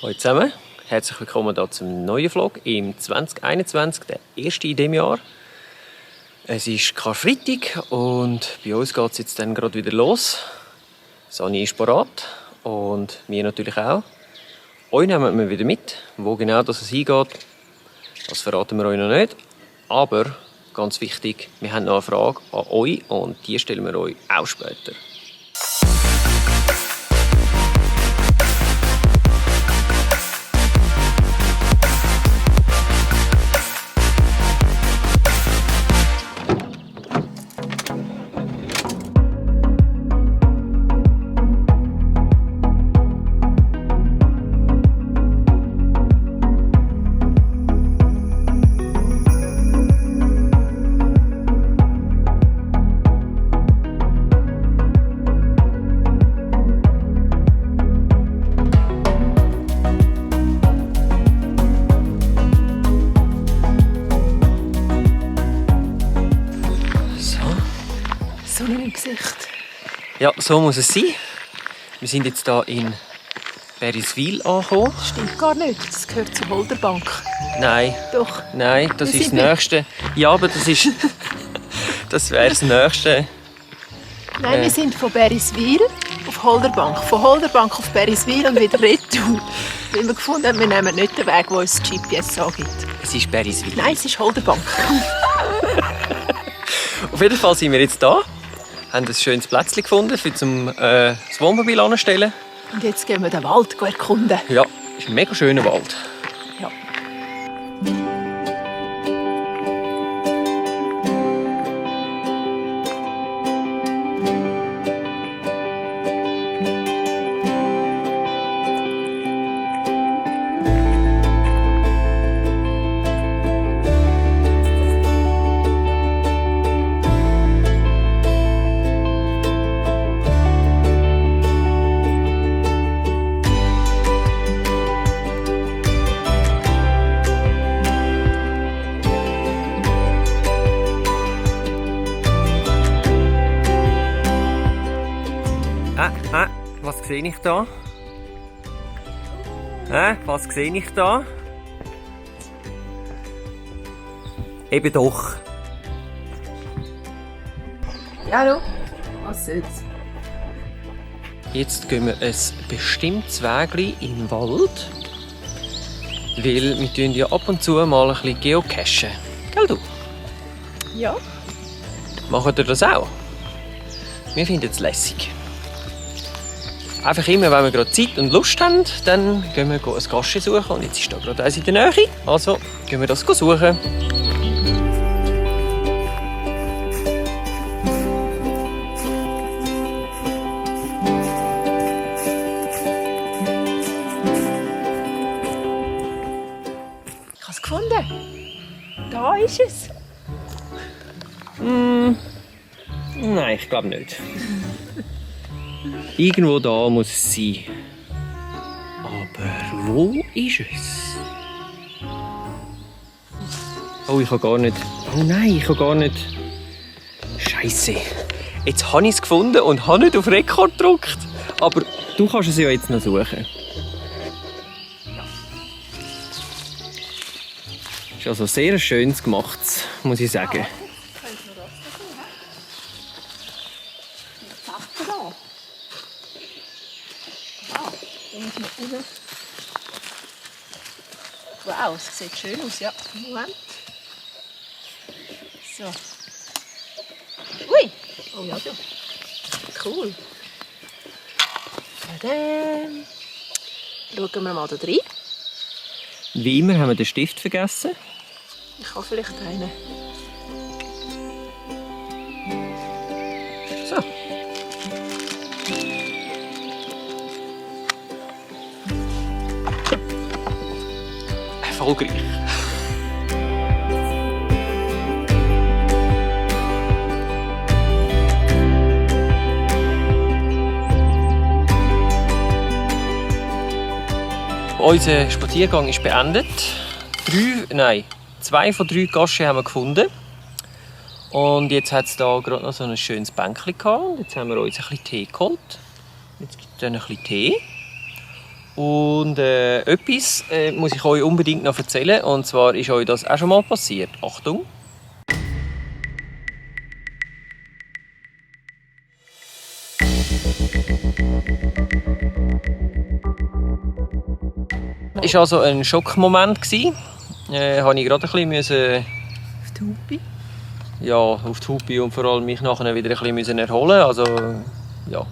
Hallo zusammen, herzlich willkommen hier zum neuen Vlog im 2021, der erste in diesem Jahr. Es ist Karfreitag und bei uns geht es jetzt dann gerade wieder los. Sani ist parat und wir natürlich auch. Euch nehmen wir wieder mit. Wo genau das es hingeht, das verraten wir euch noch nicht. Aber ganz wichtig, wir haben noch eine Frage an euch und die stellen wir euch auch später. Sonne im Gesicht. Ja, so muss es sein. Wir sind jetzt hier in Beriswil angekommen. Das stimmt gar nicht. Das gehört zur Holderbank. Nein. Doch. Nein, das Wir ist das sind Nächste. Ja, aber das ist... das wäre das Nächste. Nein, wir sind von Beriswil auf Holderbank. Von Holderbank auf Beriswil und wieder retour. Weil wir gefunden haben, wir nehmen nicht den Weg, den uns das GPS angibt. Es ist Beriswil. Nein, es ist Holderbank. Auf jeden Fall sind wir jetzt da. Haben ein schönes Plätzchen gefunden, für das Wohnmobil anzustellen. Und jetzt gehen wir den Wald erkunden. Ja, es ist ein mega schöner Wald. Ja. Was sehe ich da? Was sehe ich da? Eben doch. Ja, du. Was soll's? Jetzt gehen wir ein bestimmtes Weg im Wald. Weil wir tun ja ab und zu mal ein bisschen geocachen. Gell du? Ja. Macht ihr das auch? Wir finden es lässig. Einfach immer, wenn wir gerade Zeit und Lust haben, dann gehen wir ein Gasche suchen. Und jetzt ist da gerade eins in der Nähe. Also gehen wir das suchen. Ich habe es gefunden. Da ist es. Nein, ich glaube nicht. Irgendwo da muss es sein. Aber wo ist es? Oh, ich habe gar nicht... Oh nein, ich habe gar nicht... Scheiße. Jetzt habe ich es gefunden und habe nicht auf Rekord gedrückt. Aber du kannst es ja jetzt noch suchen. Ist also sehr schönes gemacht, muss ich sagen. Wow, es sieht schön aus, ja. Moment. So. Ui! Oh ja, du. Cool. Dann schauen wir mal da rein. Wie immer haben wir den Stift vergessen. Ich habe vielleicht einen. So. Erfolgreich. Unser Spaziergang ist beendet. 2 von 3 Gaschen haben wir gefunden. Und jetzt hat es hier gerade noch so ein schönes Bänkchen gehabt. Jetzt haben wir uns ein bisschen Tee geholt. Jetzt gibt es dann ein bisschen Tee. Und etwas muss ich euch unbedingt noch erzählen. Und zwar ist euch das auch schon mal passiert. Achtung! Es war also ein Schockmoment. Habe ich gerade ein bisschen Auf die Hupe? ja, auf die Hupe und vor allem mich nachher wieder ein bisschen erholen. Also, ja.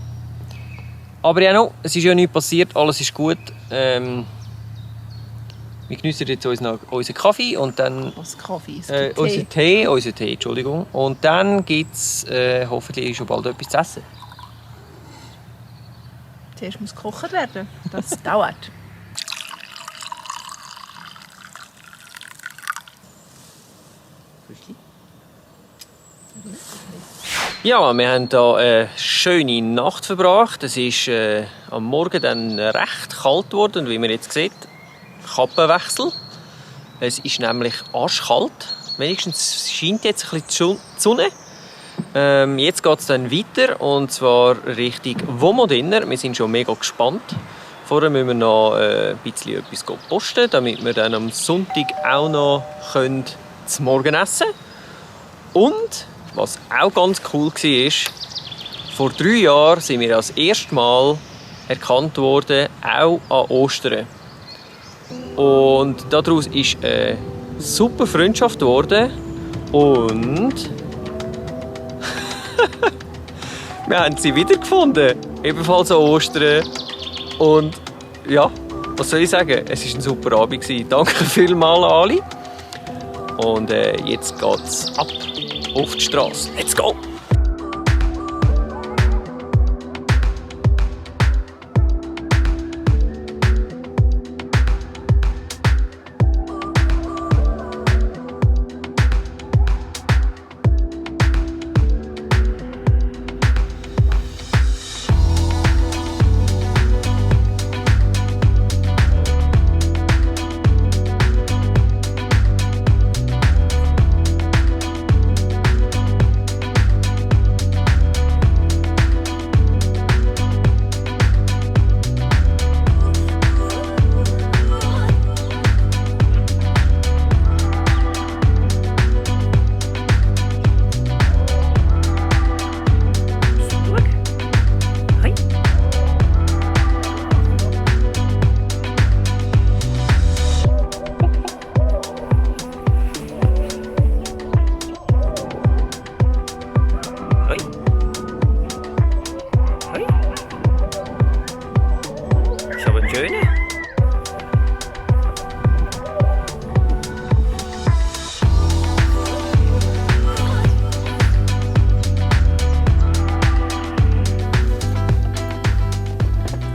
Aber ja, no, es ist ja nichts passiert, alles ist gut. Wir geniessen jetzt unseren Kaffee und dann... Was Kaffee? Unseren Tee, Entschuldigung. Und dann gibt es hoffentlich schon bald etwas zu essen. Zuerst muss gekocht werden. Das dauert. Ja, wir haben hier eine schöne Nacht verbracht. Es ist am Morgen dann recht kalt geworden. Und wie man jetzt sieht, Kappenwechsel. Es ist nämlich arschkalt. Wenigstens scheint jetzt ein bisschen die Sonne. Jetzt geht es dann weiter, und zwar Richtung Vomodinner. Wir sind schon mega gespannt. Vorher müssen wir noch ein bisschen etwas posten, damit wir dann am Sonntag auch noch zum Morgen essen können. Und was auch ganz cool war, vor 3 Jahren sind wir das erste Mal erkannt worden, auch an Ostern. Und daraus ist eine super Freundschaft geworden. Und wir haben sie wiedergefunden, ebenfalls an Ostern. Und ja, was soll ich sagen, es war ein super Abend. Danke vielmals an alle. Und jetzt geht's ab auf die Straße. Let's go!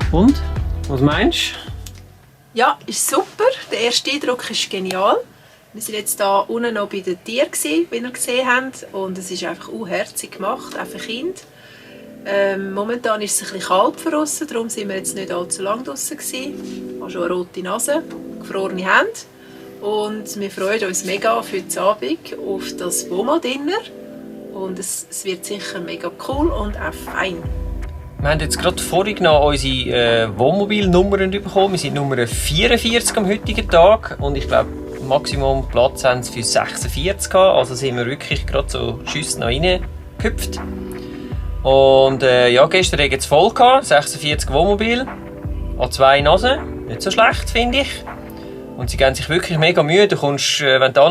Und? Was meinst du? Ja, ist super. Der erste Eindruck ist genial. Wir waren jetzt hier unten noch bei den Tieren, wie ihr gesehen habt. Und es ist einfach herzig gemacht, auch für Kinder. Momentan ist es ein bisschen kalt für uns, darum sind wir jetzt nicht allzu lange draußen gewesen. Ich habe schon eine rote Nase, gefrorene Hände. Und wir freuen uns mega für den Abend auf das Vomodinner. Und es wird sicher mega cool und auch fein. Wir haben jetzt gerade vorhin noch unsere Wohnmobilnummern bekommen. Wir sind Nummer 44 am heutigen Tag. Und ich glaube, Maximum Platz haben sie für 46 gehabt. Also sind wir wirklich gerade so Schüsse noch reingehüpft. Und ja, gestern hatten wir es voll gehabt. 46 Wohnmobil. An 2 Nasen. Nicht so schlecht, finde ich. Und sie geben sich wirklich mega Mühe. Du kommst, wenn du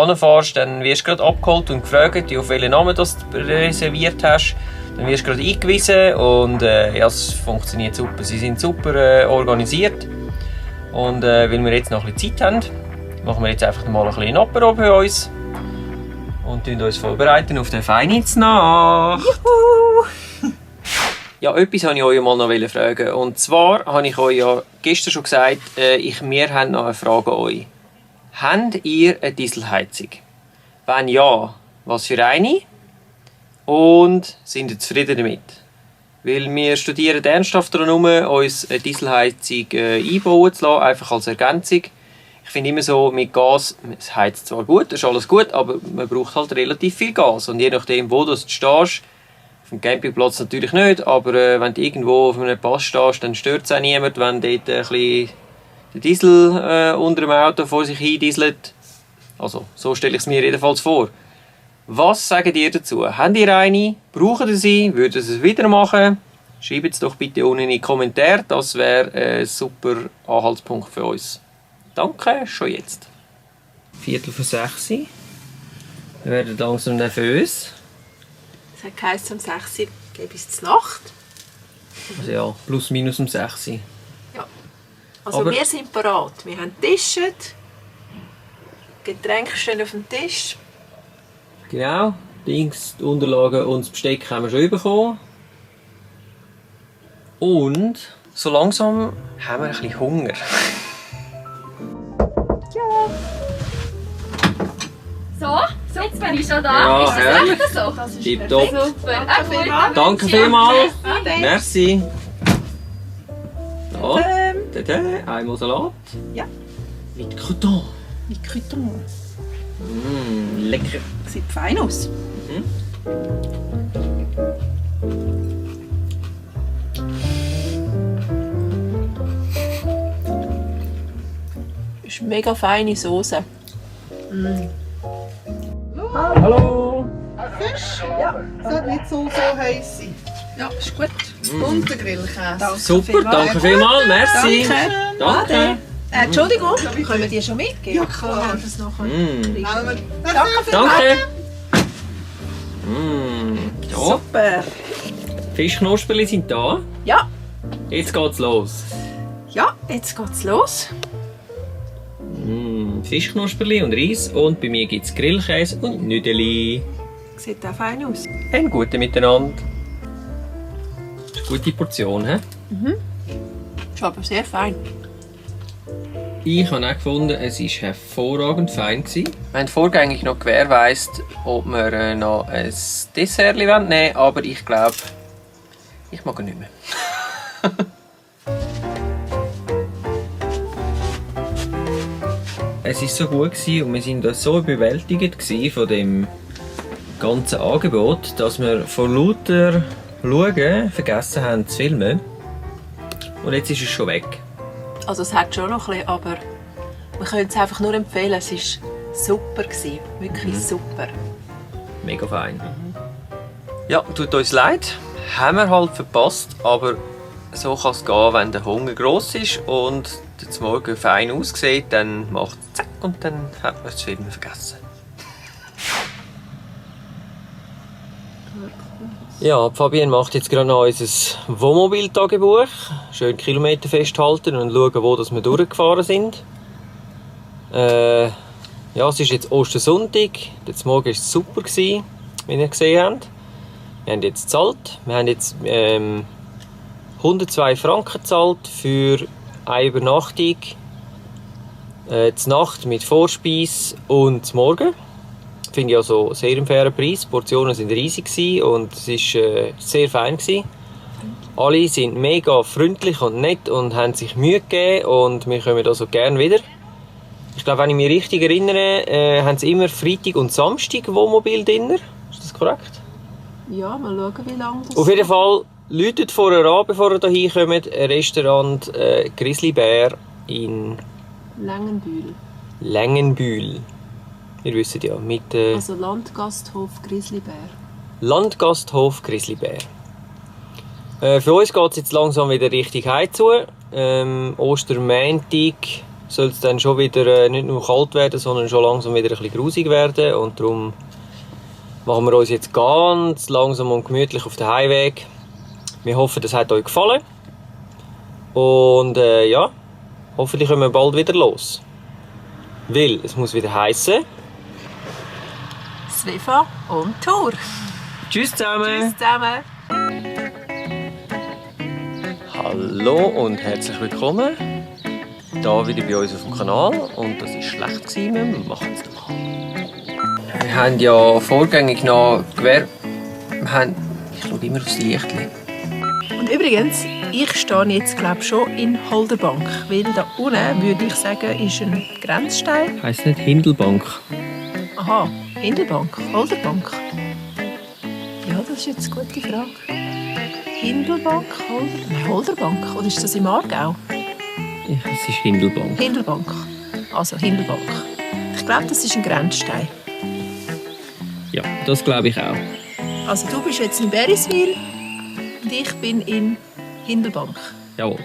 hinfährst, dann wirst du gerade abgeholt und gefragt, auf welchen Namen du reserviert hast. Dann wirst du gerade eingewiesen und ja, es funktioniert super. Sie sind super organisiert. Und weil wir jetzt noch ein bisschen Zeit haben, machen wir jetzt einfach mal ein bisschen Apero bei uns. Und uns vorbereiten auf den Feinheitsnacht. Juhu! Ja, etwas wollte ich euch mal noch fragen. Und zwar habe ich euch ja gestern schon gesagt, wir haben noch eine Frage an euch. Habt ihr eine Dieselheizung? Wenn ja, was für eine? Und sind ihr zufrieden damit? Weil wir studieren ernsthaft daran, uns eine Dieselheizung einbauen zu lassen, einfach als Ergänzung. Ich finde immer so, mit Gas, es heizt zwar gut, das ist alles gut, aber man braucht halt relativ viel Gas. Und je nachdem, wo du stehst, Auf dem Campingplatz natürlich nicht, aber wenn du irgendwo auf einem Pass stehst, dann stört es auch niemand, wenn dort ein bisschen der Diesel unter dem Auto vor sich hin dieselt. Also, so stelle ich es mir jedenfalls vor. Was sagt ihr dazu? Habt ihr eine? Braucht ihr sie? Würdet ihr es wieder machen? Schreibt es doch bitte unten in die Kommentare. Das wäre ein super Anhaltspunkt für uns. Danke, schon jetzt. 5:45. Wir werden langsam nervös. Es hat geheißen, um 6 Uhr gebe es zur Nacht. Also ja, plus minus um 6 Uhr. Ja. Also Aber wir sind bereit. Wir haben Tische, Getränke stehen auf dem Tisch. Genau, die Unterlagen und das Besteck haben wir schon bekommen. Und so langsam haben wir ein bisschen Hunger. So, jetzt bin ich schon da. Ja, ist das herrlich. echt so? Das ist Tipptopp. Super. Danke vielmals. Ade. Merci. So, einmal Salat. Ja. Mit Crouton. Mit Crouton. Lecker. Sieht fein aus. Ist mega feine Soße. Hallo. Fisch? Ja. Sollte nicht so heiß sein. Ja, ist gut. Und der Grillkäse. Super, danke vielmals. Merci. Danke. Entschuldigung, können wir die schon mitgeben? Ja, klar. Haben wir es nachher? Danke. Danke. Ja, Super. Fischknosperli sind da. Ja. Jetzt geht's los. Ja, jetzt geht's los. Fischknosperli und Reis und bei mir gibt es Grillkäse und Nüdeli. Sieht auch fein aus. Ein gute miteinander. Das ist eine gute Portion, he? Ist aber sehr fein. Ich habe auch gefunden, es war hervorragend fein. Wir haben vorgängig noch gewährleistet, ob wir noch ein Dessert nehmen wollen, aber ich glaube, ich mag ihn nicht mehr. Es war so gut und wir waren so überwältigt von dem ganzen Angebot, dass wir vor lauter Schauen vergessen haben zu filmen. Und jetzt ist es schon weg. Also es hat schon noch ein bisschen, aber wir können es einfach nur empfehlen. Es war super. Wirklich super. Mega fein. Ja, tut uns leid. Haben wir halt verpasst, aber so kann es gehen, wenn der Hunger gross ist und der Morgen fein aussieht, dann macht es zack und dann hat man das Filmen vergessen. Ja, Fabienne macht jetzt gerade noch unser Wohnmobil-Tagebuch. Schön Kilometer festhalten und schauen, wo wir durchgefahren sind. Ja, es ist jetzt Ostersonntag. Der Morgen war super, wie ihr gesehen habt. Wir haben jetzt gezahlt. Wir haben jetzt 102 Franken gezahlt für eine Übernachtung. Die Nacht mit Vorspeise und zum Morgen. Finde ich also sehr einen fairen Preis. Die Portionen waren riesig und es war sehr fein. Alle sind mega freundlich und nett und haben sich Mühe gegeben und wir kommen also gerne wieder. Ich glaube, wenn ich mich richtig erinnere, haben sie immer Freitag und Samstag Wohnmobil drin. Ist das korrekt? Ja, mal schauen, wie lange das Auf jeden Fall läutet vorher an, bevor ihr hier kommt, ein Restaurant Grizzly Bear in Längenbühl. Längenbühl. Ihr wisst ja, mit Also Landgasthof Grizzlybär. Landgasthof Grizzly Bear. Für uns geht es jetzt langsam wieder richtig heim zu. Ostermäntig soll es dann schon wieder nicht nur kalt werden, sondern schon langsam wieder ein bisschen grusig werden. Und darum machen wir uns jetzt ganz langsam und gemütlich auf den Heimweg. Wir hoffen, das hat euch gefallen. Und ja, hoffentlich kommen wir bald wieder los. Weil es muss wieder heissen. Svefa und Tour. Tschüss zusammen! Tschüss zusammen. Hallo und herzlich willkommen. Hier wieder bei uns auf dem Kanal. Und das war schlecht, wir machen es nochmal. Wir haben ja vorgängig noch Ich schaue immer aufs Lichtchen. Und übrigens, ich stehe jetzt glaube schon in Holderbank, weil da unten, würde ich sagen, ist ein Grenzstein. Heisst nicht Hindelbank? Aha, Hindelbank, Holderbank. Ja, das ist jetzt eine gute Frage. Hindelbank, Holderbank? Oder ist das im Aargau? Ja, es ist Hindelbank. Hindelbank. Also Hindelbank. Ich glaube, das ist ein Grenzstein. Ja, das glaube ich auch. Also du bist jetzt in Beriswil und ich bin in Hindelbank. Jawohl.